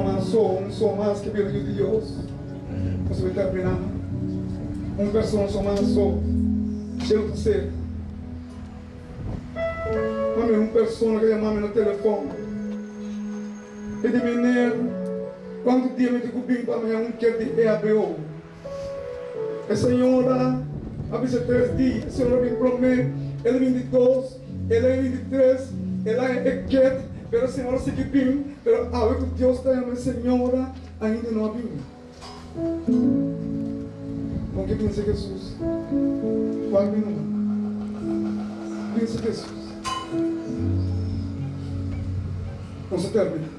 mas so, un so mas ke bira yu di Dios. Nos ta terminá. Un persona so mas so, shelu ta serka. Ma mira un persona ke yama mi na telefòn. E di, Meneer, kuantu dia mi tin ku bin pa haña un ket di EHBO? E señora a bisa tres dia. E señora bin promé, el a bin di dos, el a bin di tres, el a e ket, pero e señora sigui bin, pero awe ku Dios ta yama e señora ainda no a bin. Kon ke binse Jesus? Wak mi numa. Binse Jesus. Nos a terminá.